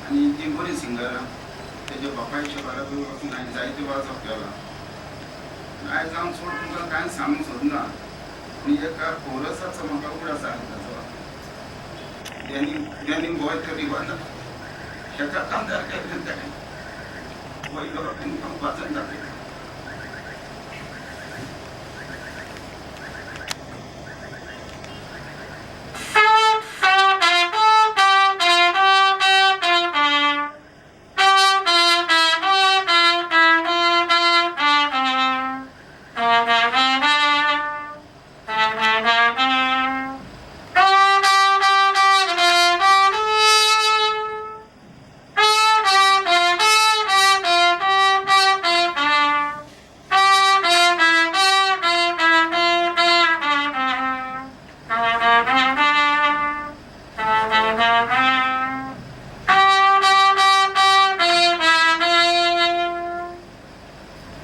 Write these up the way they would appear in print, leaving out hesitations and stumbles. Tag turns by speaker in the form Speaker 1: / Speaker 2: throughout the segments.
Speaker 1: आनी ती बरी सिंगरां. तेज्या बापायच्या बाराबर वचून हांवें जायते वाजप केलां. आयज हांव चड तुमकां कांय सांगूंक सोदना, पूण एका कोरसाचो म्हाका उगडास आसा ताचो. डॅनी डॅनी बॉय तरी बांदा एका कांदार केल्लें ताणें वयलो तुमकां वाचून दाखयता.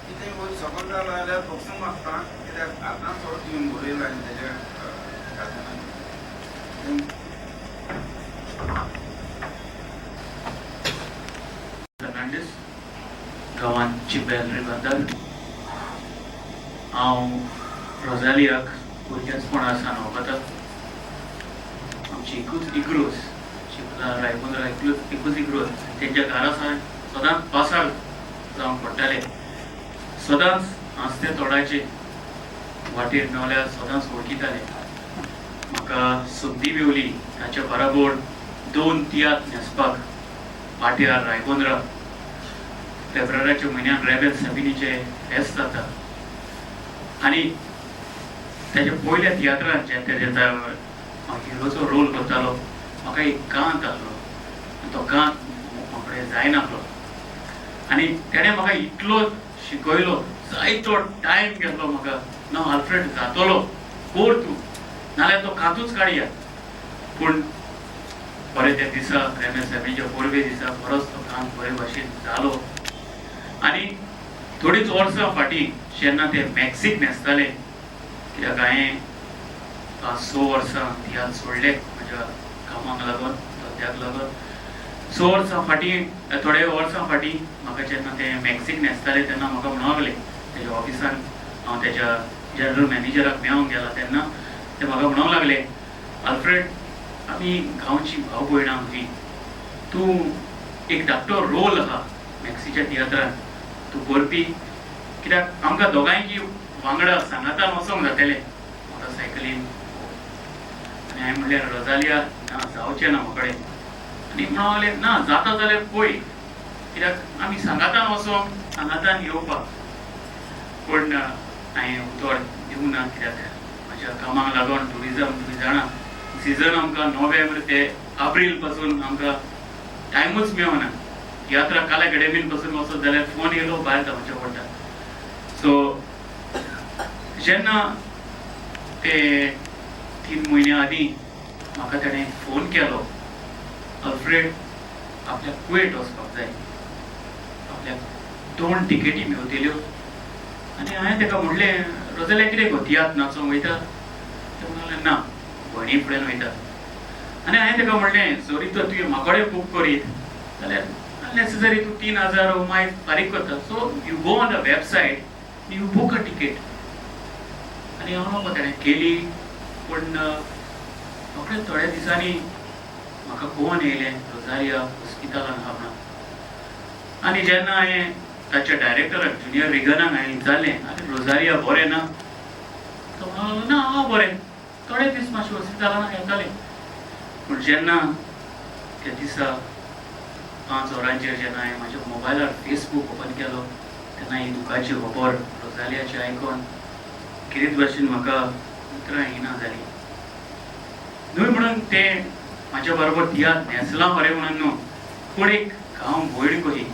Speaker 1: कितें वयर सकयल जालो जाल्यार भोगसूंक मागता, कित्याक आतां चड तुवें बरयलां आनी तेज्या काजनान.
Speaker 2: फर्नांडीस, गांवांत चिपेल रिबंदर. हांव रोजालियाक भुरगेंचपणा सावन वळखता. आमची एकूच इग्रोज चिपला रायबंदरा, एकूच इग्रोज. तेंच्या घरा सावन सदांच पासार जावंक पडटालें. सदांच हांसते तोंडाचे, वाटेर मेवल्यार सदांच वळखिताले. म्हाका संदी मेवली ताच्या बराबर 2 तियात्र न्हेसपाक वाट्यार रायबंदरा. फेब्रुवाराच्या म्हयन्यान रेबेल साबिनीचे फेस्त जाता आनी ताच्या पयल्या तियात्रान जेन्ना तेजे हिरोचो रोल करतालो, म्हाका एक कांत आसलो आनी तो कांत म्हाका जायनासलो आनी तेणें म्हाका इतलो शिकयलो, जायतो टायम घेतलो म्हाका. ना आल्फ्रेड जातलो, कोर तूं, नाल्यार तो कांतूच काडया. पूण बरें त्या दिसा रेमेल सायबिणीच्या परबे दिसा बरोच तो कांत बरे भाशेन जालो. आनी थोडीच वर्सां फाटीं जेन्ना ते मॅक्सीक न्हेसताले, कित्याक हांवें 5-6 वर्सां तियात्र सोडले म्हज्या कामाक लागून, धंद्याक लागून. 6 वर्सां फाटीं, थोडे वर्सां फाटीं म्हाका जेन्ना ते मॅक्सीक न्हेसताले तेन्ना म्हाका म्हणूंक लागले, तेज्या ऑफिसान हांव तेज्या जनरल मॅनेजराक मेळोंक गेला तेन्ना ते म्हाका म्हणूंक लागले, आल्फ्रेड आमी गांवची भाव भयणां आमची, तूं एक धाकटो रोल आहा मॅक्सीच्या तियात्रान तूं करपी, कित्याक आमकां दोगांयकी वांगडा सांगातान वचोंक जातलें मोटरसायकलीन. आनी हांवें म्हणलें, रोजालिया ना जावचें ना म्हाकडे. आनी म्हणूंक लागलें, ना जाता जाल्यार पळय, कित्याक आमी सांगातान वचोंक सांगातान येवपाक. पूण हांवें उतर दिवंक ना, कित्याक म्हज्या कामाक लागून ट्युरिजम तुमी जाणा सिजन आमकां नोव्हेंबर ते एप्रील पासून आमकां टायमूच मेळना. तियात्रा कला अकॅडमीन पासून वचत जाल्यार फोन येयलो भायर धांवचें पडटा. सो जेन्ना ते 3 म्हयन्या आदीं म्हाका ताणें फोन केलो, अल्फ्रेड आपल्याक कुवेट वचपाक जाय, आपल्याक 2 टिकेटी मेवतल्यो. आनी हांवें ताका म्हणलें, रोजालिया कितें गो तियात्र नाचोंक वयता? तें म्हणलें ना, भयणी फुड्यान वयता. आनी हांवें ताका म्हणलें, जरी तर तुवें म्हाका बूक करीत जाल्यार अननेसेसरी तूं 3000 मायज फारीक करता. So you go on the website, you book a ticket. आनी हांव नको ताणें केली. पूण रोखडेच थोड्या दिसांनी म्हाका फोन येयलें, रोजालिया हॉस्पिटलान आहा म्हणून. आनी जेन्ना हांवें ताच्या डायरेक्टराक ज्युनियर रिगनाक हांवें विचारलें, आरे रोजालिया बरें ना? तो म्हणलो, ना हांव बरें, थोडे दीस मातशें हॉस्पिटलान येतालें. पूण जेन्ना त्या दिसा 5 वरांचेर जेन्ना हांवें म्हाज्या मोबायलार फेसबूक ओपन केलो तेन्ना ही दुखाची खबर रोजालियाची आयकून कितेंच भाशेन म्हाका उतरां येना जालीं. न्हय म्हणून तें म्हाज्या बरोबर तियात्र न्हेसलां खरें म्हणून न्हू, पूण एक गांव भयण कशी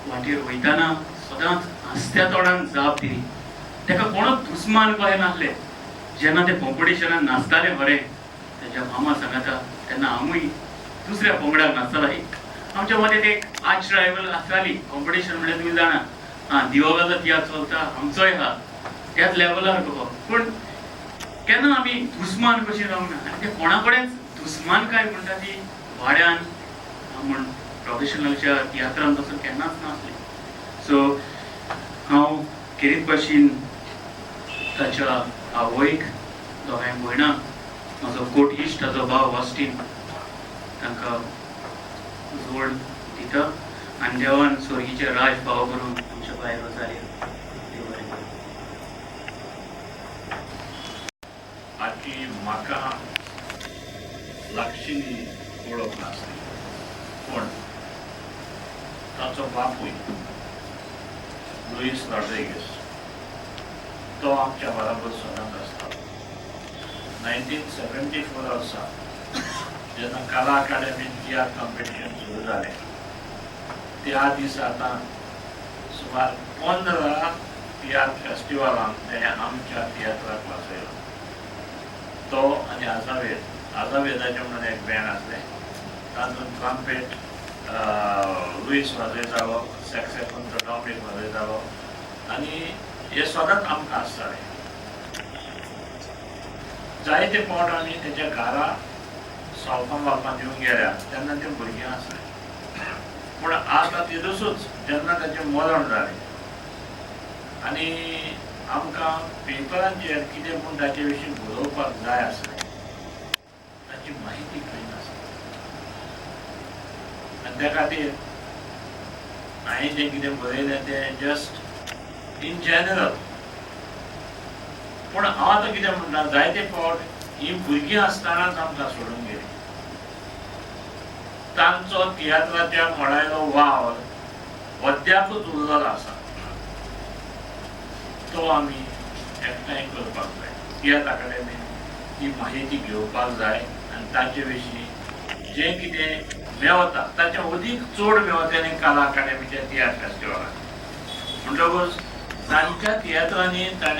Speaker 2: वाटेर वयतना सदांच हांसत्या तोंडान जाप दिली. ताका कोणूच दुस्मान कशें नासले. जेन्ना ते कॉम्पिटिशनान नाचताले खरें तेज्या मामा सांगाता, तेन्ना हांवूय दुसऱ्या पंगडाक नाचतालो. एक आमच्या मदें एक आर्च रायवल आसताली. कॉम्पिटिशन म्हणल्यार तुमी जाणा, आं दिवोगाचो तियात्र चलता, आमचोय आहा त्याच लेवलार कसो. पूण केन्ना आमी दुस्मान कशी जावंक ना. आनी ते कोणा कडेन दुस्मान काय म्हणटा ती वाड्यान म्हण प्रोफेशनलच्या तियात्रान तसो केन्नाच नासलें. सो हांव खेरीत भाशेन ताच्या आवयक, दोगांय भयणाक, म्हजो कोट इश्ट ताजो भाव ऑस्टीन, तांकां जोड दिता आनी देवान स्वर्गीचें राज फावो करून आमच्या भायर रोजालिया देव बरें करूं.
Speaker 3: आजी म्हाका लागशिल्ली वळख नासली, पूण ताचो बापूय लुईस रॉड्रिगीस तो आमच्या बराबर सदांच आसतालो. 1974 वर्सा जेन्ना कला अकादमीन तियात्र कॉम्पिटिशन सुरू जालें, त्या दिसा आतां सुमार 15 तियात्र फेस्टिवलांक तेणें आमच्या तियात्राक वाचयलो. तो आनी आझावेद, आझावेदाचें म्हणून एक बँड आसलें, तातूंत ट्रम्पेट लुईस वाजयतालो, सॅक्सॅफोन तो डॉमनीक वाजयतालो आनी हे सदांच आमकां आसताले. जायते फावट आमी तेच्या घरा सावथां बापान येवन गेल्या तेन्ना ते भुरगीं आसले, पूण आतां तेदुसूच जेन्ना ताचें मरण जालें आनी आमकां पेपरांचेर कितें म्हूण ताचे विशीं बरोवपाक जाय आसलें, ताची म्हायती खंय नासली. आनी त्या खातीर हांवें जें कितें बरयलें तें जस्ट इन जनरल. पूण हांव आतां कितें म्हणटा, जायते फावट हीं भुरगीं आसतनाच आमकां सोडून गेलीं. तांचो तियात्राच्या मळायलो वावर अद्यापूच उरलेलो आसा, तो आमी एकठांय करपाक जाय. तियात्र अकादेमीन ती म्हायती घेवपाक जाय आनी ताचे विशीं जें कितें मेवता ताचें अदीक चड मेवता आनी कला अकादेमीच्या तियात्र फेस्टिवलाक. म्हणटकूच तांच्या तियात्रांनी ताणें